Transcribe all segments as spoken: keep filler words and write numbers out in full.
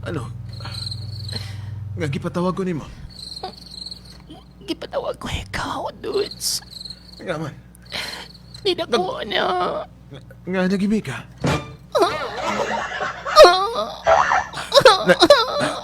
Ano? Nga gipatawag ko nimo? Gipatawag ko ikaw, Dudes. Nga man? Di na ko na. Nga nagimi ka? Na,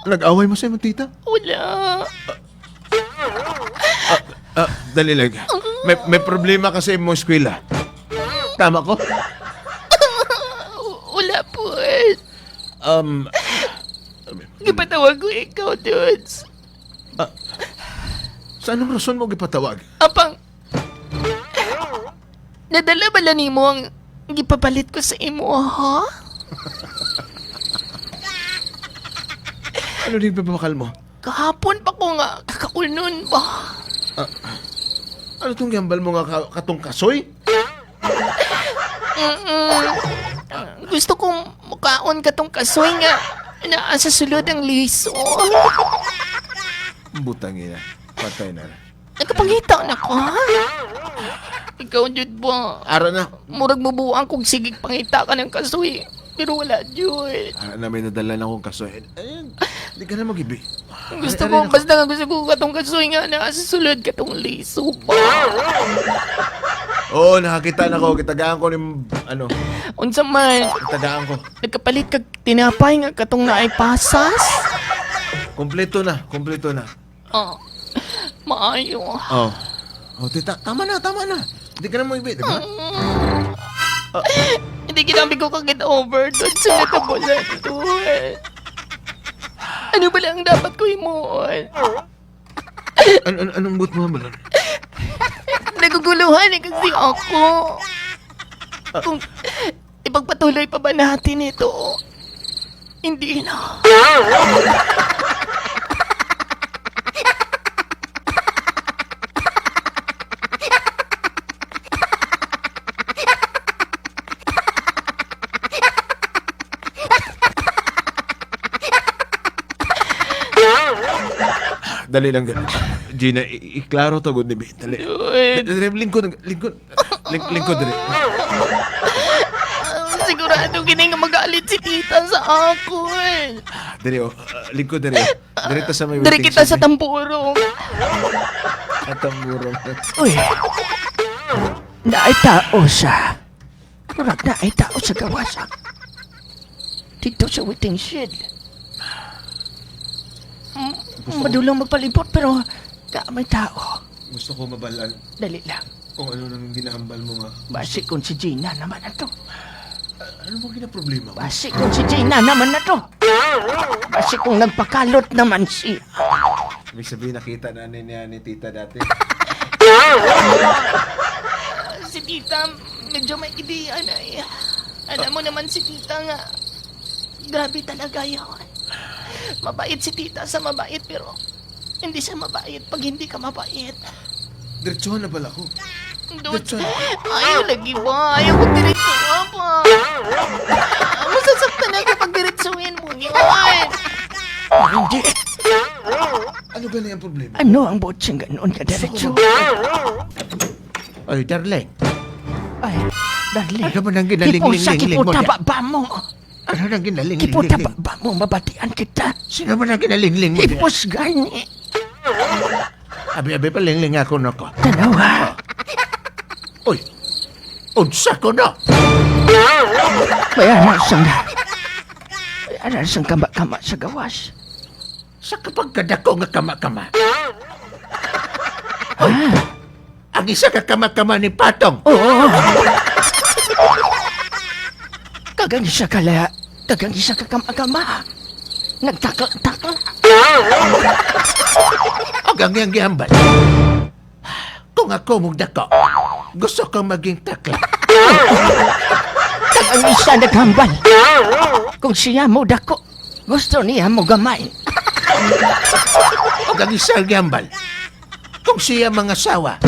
nag-away mo sa imong tita? Wala. Ah, ah, dali lang. May, may problema ka sa imong eskwela. Tama ko? Wala po, eh. Um, Gipatawag ko ikaw, Dudes. Ah, sa anong rason mo gipatawag? Apang, nadala bala nimo ang gipapalit ko sa imo, ha? Ano din pagpapakal mo? Kahapon pa ko nga kakaulnon ba? Ah, ano tong gambal mo nga ka-, katong kasoy? Mm-mm. Gusto kong mukaon katong kasoy nga naa sa sulod ang liso. Butang ina. Patay na. Nagapangita na ka? Ikaw jud ba? Ara na. Murag mubuang kog sigig pangita ka ng kasoy. Pero wala jud. Ara na, may nadala na akong kasoy. Ayun, di ka na magibi. Gusto ko, basta nga gusto ko katong kasoy nga naa sa sulod katong liso ba? Oo, nakakita na ko. Kitagaan ko ni, ano, unsa man? Kitagaan ko. Nagkapalit kag tinapay nga katong naay pasas? Kompleto na, kompleto na. Oh, maayo. Oh. Oh, tita, tama na, tama na. Di ka na mo ibi, di ba? Hindi, ginabi ko kag get over doon sa natabo na ito, eh. Ano ba lang dapat ko himuon? An-, an-, anong buot mo, Malan? Naguguluhan eh kasi ako. Ah. Kung ipagpatuloy pa ba natin ito? Hindi na. Dali lang, Gina. I-, iklaro to gud ni Bi. Dali. Dali, lingkod, lingkod. Ling-, lingkod diri. Sigurado gini nga magalit si tita sa akon. Diri, oh. Ah, lingkod diri, oh. Diri ta sa may waiting shed. Diri kita sa tamburong. Sa tamburong. Uy. Naay tao siya. Murag naay tao sa gawas, ah. Dito sa waiting shed. Mm, gusto ko madulang magpalibot, pero na may tao. Gusto ko mabalaan. Dali lang. Kung ano nang ginahambal mo nga. Basi kung si Gina naman ato. Ah, ano bang ginaproblema mo? Basi kung si Gina naman ato. Basi kung nagpakalot naman siya. Ibig sabihin, nakita na ni, niya ni tita dati. Si tita, medyo may ideya na eh. Alam mo naman si tita nga, grabe talaga yun. Mabait si tita sa mabait, pero hindi siya mabait pag hindi ka mabait. Diretsuhan na pala ko. Dude, diretsuhan. Ayaw lagi ba? Ayaw ko diretsuhan pa. Masasaktan ako pag diretsuhin mo yun. Hindi. Ano gani ang problema? Ano ang buot sing ganon ka diretso? Ay, darling. Ay, darling. Ano man ang ginalingling-lingling mo diyan? Kipusa, kiputa, baba mo. Ano nang ginalingling-lingling? Kiputa, baba mo, mabatian kita. Sino man ang ginalingling mo diyan? Hipos gani. Abi-abi pa lingling ako na ko. Tanawa. Uy, unsa ko na? May anak sang, may anak sang kama-kama sa gawas. Sa kapagkadako nga kama-kama. Ah. Ang isa ka kama-kama ni Patong. Oo. Kag ang isa ka la-, kag ang isa ka kama-kama. Nagtakla-takla. Ug ang iyang gihambal. Kung ako mo dako, gusto ko maging takla. Kag ang isa naghambal, kung siya mo dako, gusto niya mo gamay. Ug ang isa gihambal, kung siya mangasawa,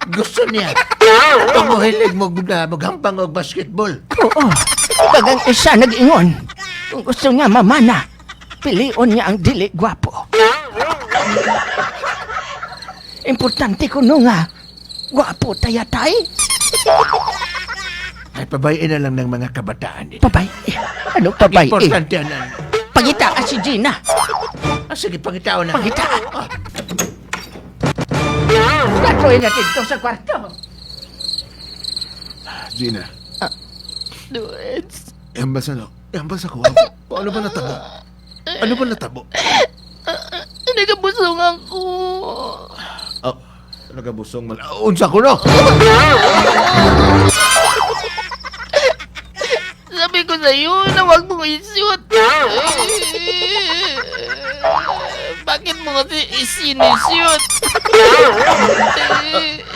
gusto niya, kung mahilig mo na maghampang og basketball. Oo. Kag ang isa nag-ingon, kung gusto niya mamana, pilion niya ang dili gwapo. Importante kuno nga gwapo tayatay. Ay, pabay-i na lang ng mga kabataan nila. Pabay-i? Anong pabay-i? Importante ang Pangitaa si Gina. Ah, sige, pangitaa na. Pangitaa. Ah. Katuloy natin to sa kwarto. Gina. Ah, Dudes. Ambas ano? Ambas ako. Ano ba natabo? Ano ba natabo? Nagabusong ako. Ah, nagabusong man. Ah, unsa ko, no? Sabi ko sa'yo na wag mong i-shoot. Bakit mo kasi isinushoot?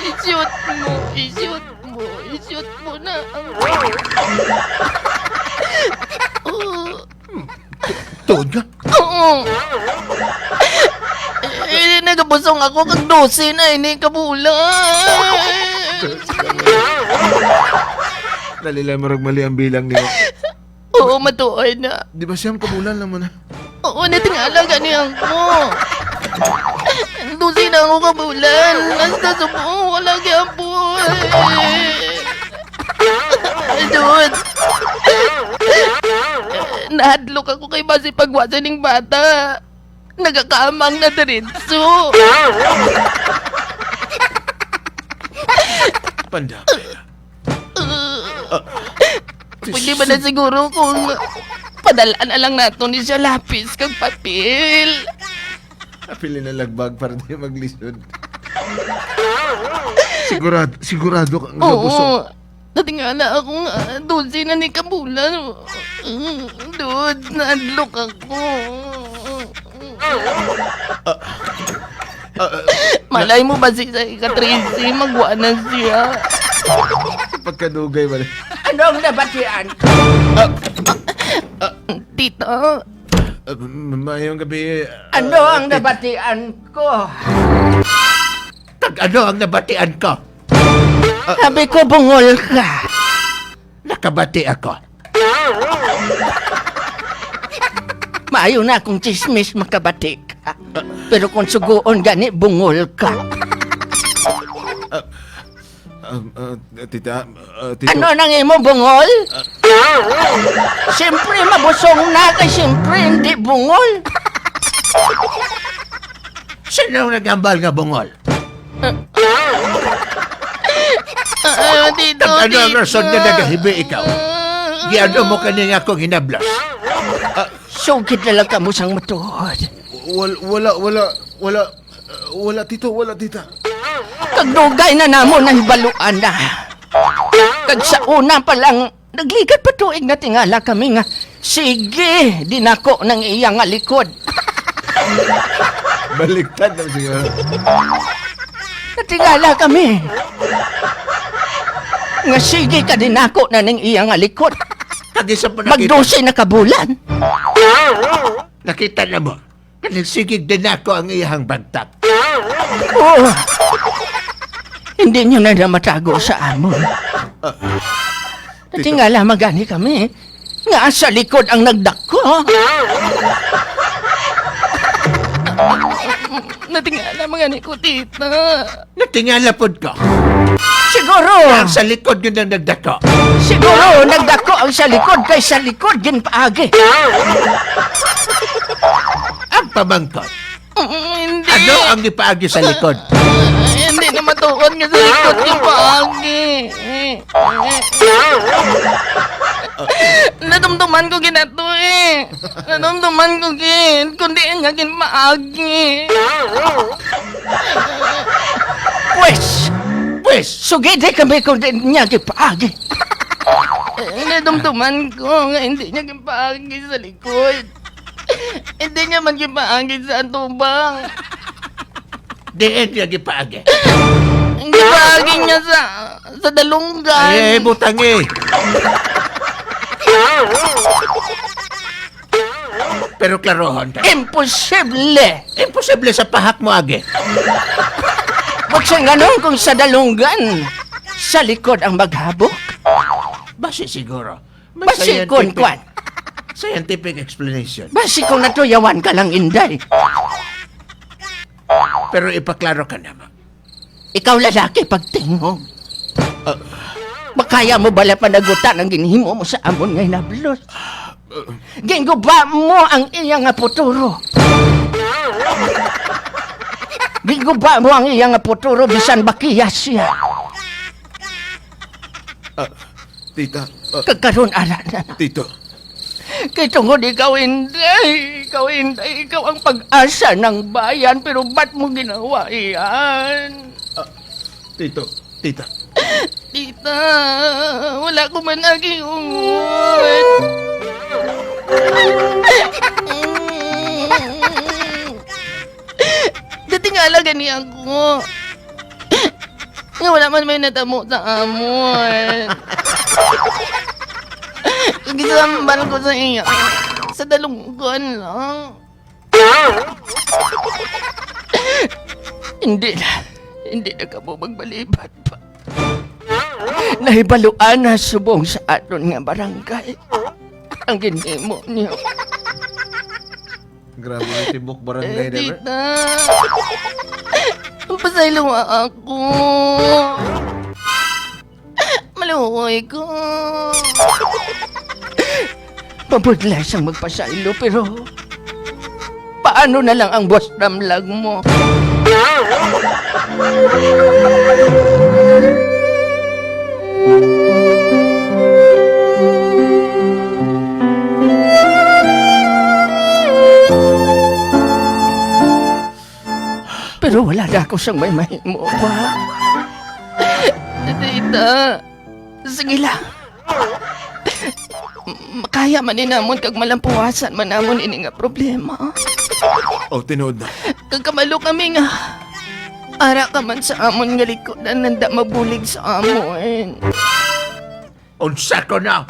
I-shoot mo, i-shoot mo, i-shoot mo na ang... Oh. Tuod ka? Oo. Eh, nagabusong ako kag dose na ini ka bulan. Dali lang, murag mali ang bilang niyo. Oo, matuod na. Di ba siyam ka bulan lang man na? Oo, natingala gani ako. Dose na ako ka bulan. Hasta subong, wala gyapon. Dude. Nahadlok ako kay basi pagwa sining bata, nagakamang na diretso. Pandami. Pwede ba na siguro kung padal-an na lang nato ni siya lapis kag papel? Apili na lagbag para di maglisod. Sigurado, sigurado ka nga busog. Oo. Natingala ako nga dose na ni ka bulan. Mm, Dude, nahadlok ako. Ah, ah, Malay mo ba si sa ika-trese, magwa na siya. Pagkadugay ba? Ano ang nabatian? Ah, ah, Tita. Ah, m-, mayong gabi, ah, Ano ang Tita. Nabatian ko? Kag ano ang nabatian ko? Ah, Sabi ko, bungol ka. Nakabati ako. Maayo na akong chismis, makabati ka. Pero kung sugoon gani, bungol ka. Ah, ah, ah, tita, ah, tito. Ano nang imo, bungol? Ah. Siyempre, mabusong na kay siyempre, hindi bungol. Sino ang naghambal nga bungol? Ah, ah, Tito, Tag ano ang rason nga Tito. Nagahibi ikaw? Giano mo kani nga akong hinablos? Ah, Sugid na lang kamo sang matuod. Wal-, wala, wala, wala, uh, wala, Tito, wala, Tita. Kag dugay na namon nahibaluan na. Kag sa una pa lang, nagligad pa tuig natingala kami nga sige, dinako nang iya nga likod. Baliktad na siguro. Natingala kami nga sige ka dinako na ning iya nga likod. Kag isa pa nakita. Magdose na ka bulan. Nakita na mo. Kag nagsigig dinako ang iyahang bagtak. Oh, hindi niyo na na matago sa amon. Ah, Tito. Tingala magani kami nga sa likod ang nagdako. Natingala magani ko, Tita. Natingala pod ko. Siguro. Ang sa likod nga nagdako. Siguro, nagdako ang sa likod kay sa likod ginpaagi. Ang pamangkot. Mm, hindi. Ano ang gipaagi sa likod? Hindi na matuod nga sa likod gipaagi. Nadumduman ko ginato eh. Nadumduman ko gid, kundi nga ginpaagi. Pwes! Pwes! Sugidi kami kung di niya gipaagi. Eh, nadumduman ko nga hindi niya gipaagi sa likod. Hindi niya man gipaagi sa atubang. Diin niya gipaagi? Gipaagi niya sa, sa dalunggan. Ay, butangi. Pero klarohon ta. Imposible! Imposible sa pahak mo, agi. Buksan nga nun kung sa dalunggan, sa likod ang maghabok. Basi siguro. May Basi scientific, kon kwan. Scientific explanation. Basi kung natuyawan ka lang, Inday. Pero ipaklaro ka naman. Ikaw lalaki, pagtingog. Ah. Makaya mo bala panagutan ang ginhimo mo sa amon nga hinablos? Ginguba mo ang iya nga futuro. Ginguba mo ang iya nga futuro, bisan bakiya siya. Ah, tita, ah, Kag karon, ara na. Tito. Kay tungod ikaw, Inday, ikaw, Inday, ikaw ang pag-asa ng bayan, pero ba't mo ginawa yan? Ah, tito, tita. Tita, wala ko man nagiungon. Dating nga lang gani ako. Nga wala man may natamo sa amon. Gisambal ko sa iya. Sa dalunggan lang. Hindi na. Hindi na kamo magbalibad pa. Nahibaluan na subong sa aton nga barangay ang ginhimo niyo. Grabe na timbok barangay, eh, never. Tita. Pasayloa ako. Maluoy ko. Mabudlay sang magpasaylo, pero paano na lang ang buwas damlag mo? Pero wala na ako sang may mahimo pa. Tita, sige lang. Makaya man ni namon kag malampuwasan man namon ini nga problema. Oh, tinuod na. Kag kabalo kami nga ara ka man sa amon nga likodan, nanda mabulig sa amon. Unsa ko na?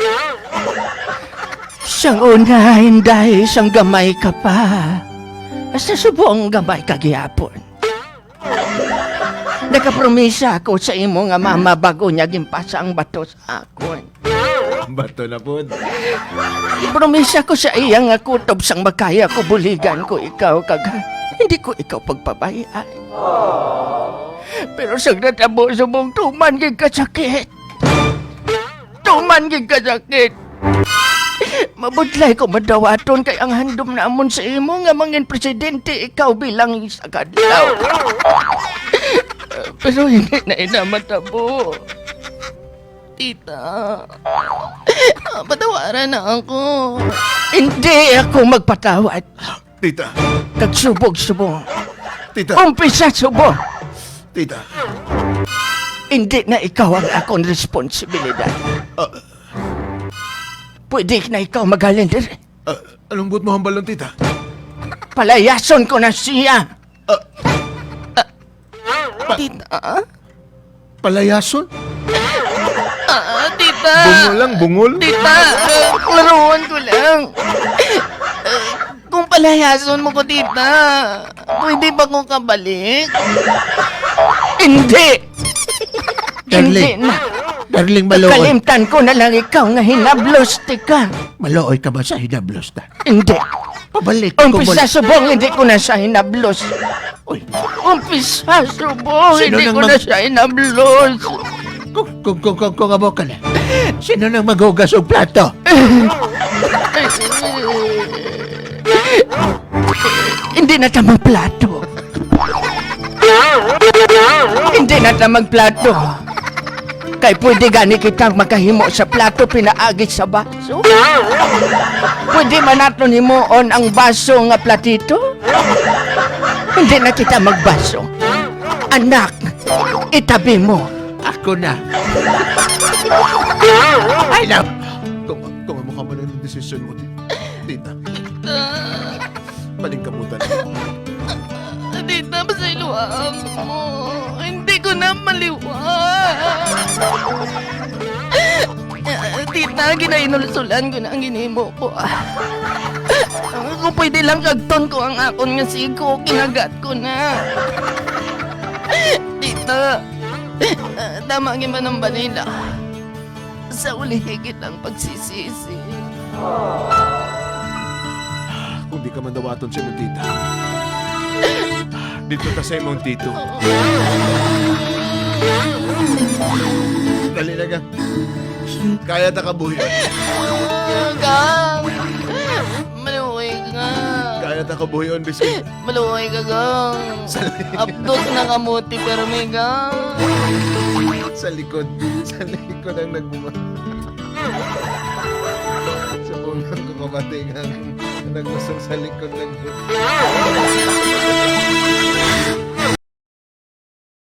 Sang una, Inday, sang gamay ka pa. Hasta subong gamay ka gihapon. Nakapromisa ako sa imo nga mama bago niya ginpasa ang bato sa akon. Bato na pod. Promisa ko sa iya nga kutob sang makaya ko buligan ko ikaw kag hindi ko ikaw pagpabay-an. Pero sang natabo subong tuman gid kasakit. Tuman gid kasakit. Mabudlay ko madawaton kay ang handom namon sa imo nga mangin presidente ikaw bilang isa ka adlaw. Pero hindi na ina matabo. Tita, patawaran na ako. Hindi ako magpatawad. Tita. Kag subong-subong. Tita. Umpisa subong. Tita. Hindi na ikaw ang akon responsibilidad. Ah. Pwede na ikaw maghalin diri. Ah, anong buot mo hambalon, tita? Palayason ko na siya. Ah. Tita? Palayason? Ah, tita. Bungol lang, bungol. Tita, ah, klaruhon ko lang. Ah, kung palayason mo ko, tita, pwede ba ko kabalik? Hindi. Darling. Hindi na. Darling, maluoy. Kalimtan ko na lang ikaw nga hinablos, tika. Maluoy ka ba sa hinablos, ta? Hindi. Pabalik ko mo. Umpisa subong, hindi ko na siya hinablos. Uy. Umpisa subong, hindi ko na siya hinablos. Kung, kung, kung, kung, kung amo ka na, sino nang maghugas og plato? Hindi na ta magplato. Hindi na ta magplato. Kay pwede gani kita makahimo sa plato pinaagi sa baso. Pwede man naton himuon ang baso nga platito. Hindi na kita magbaso. Anak, itabi mo. Ako na. I love. Kung, kung amo ka man ang desisyon mo, tita. Tita. Paningkamutan. Tita, pasayloa mo. Hindi ko na maliwat. Tita, ginainulsulan ko na ang ginhimo ko. Kung pwede lang, kagton ko ang akon nga siko, kinagat ko na. Tita, tama gid man ang balita. Sa ulihi kitang pagsisisi. Kung di ka man dawaton sa imong tita, dito ka sa imong tito. Dali na ka. Kaya ta kabuhi. Ka- Ano ta ko buhion, biscuit? Maluoy ka, gang. Sa, Abdos na kamuti, permi, gang. Sa likod. Sa likod ang nagbubuhat. Sa punong ko kabati nga nagmusong sa likod ng